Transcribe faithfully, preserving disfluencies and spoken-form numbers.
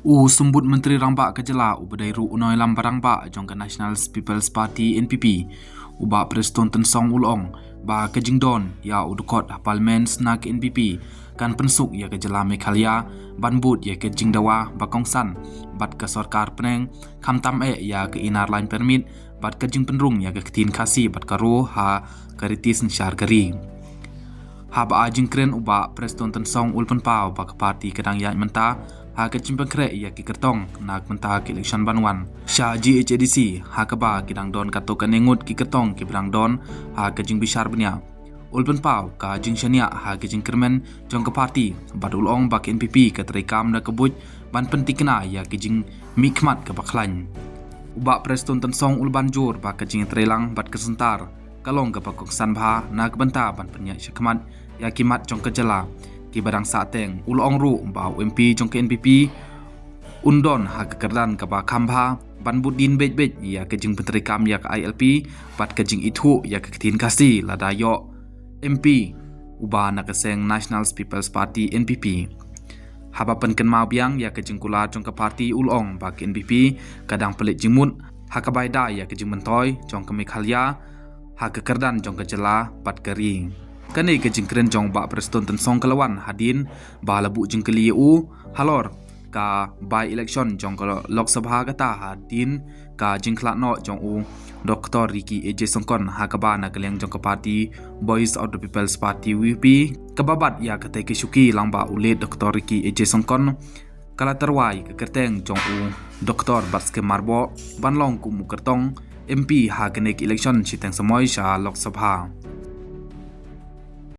U Symbud Myntri Rangbah ka jylla uba dei ruh u nongïalam ba rangbah jong ka National People's Party N P P, u Bah Prestone Tynsong u la ong ba ka jingdon ïa u dkhot ha Parliament na ka N P P kan pynsuk ïa ka jylla Meghalaya ban bud ïa ka jingdawa ba kongsan bad ka sorkar pdeng, khamtam eh ïa ka Inner Line Permit bad ka jingpynrung ïa ka ktien Khasi bad Garo ha ka riti synshar ka ri. Haba ai jingkren, u Bah Prestone Tynsong u la pynpaw ba ka party ka dang ïaid mynta ha ka jingpynkhreh ïa ki kyrtong na ka bynta ka election ban wan sha G H A D C, ha kaba ki dang don katto katne ngut ki kyrtong kiba dang don ha ka jingbishar bniah. U la pynpaw ka jingshaniah ha ka jingkyrmen jong ka party bad u la ong ba ka N P P ka treikam da ka buit ban pyntikna ïa ka jingmihkhmat kaba khlaiñ. U Bah Prestone Tynsong u la ban jur ba ka jingïatreilang bad ka syntar ka long kaba kongsan bha na ka bynta ban pynïaid shakhmat ïa ki mat jong ka jylla kiba dang sahteng. U la ong ruh ba u M P jong ka N P P un don ha ka kyrdan kaba kham bha ban bud dien beit beit ïa ka jingpyntreikam ïa ka I L P bad ka jingithuh ïa ka ktien Khasi lada ïoh M P uba na ka seng National People's Party, N P P. Haba pynkynmaw biang ïa ka jingkular jong ka party, u la ong ba ka N P P ka dang pynleit jingmut ha kaba ïada ïa ka jingmyntoi jong ka Meghalaya ha ka kyrdan jong ka jylla bad ka ri. Kane ka jingkren jong u Bah Prestone Tynsong ka la wan hadien ba la buh jingkylli ïa u halor ka by-election jong ka Lok Sabha, kata hadien ka jingkhlad noh jong u Doctor Ricky A J Syngkon, ha kaba na ka liang jong ka party Voice of the People's Party, V P, kaba bat ïa katei ka shuki lyngba u late Doctor Ricky A J Syngkon, ka la tyrwa ïa ka kyrteng jong u Doctor Batskhem Myrboh ban long kum u kyrtong M P ha kane ka election shiteng samoi sha Lok Sabha.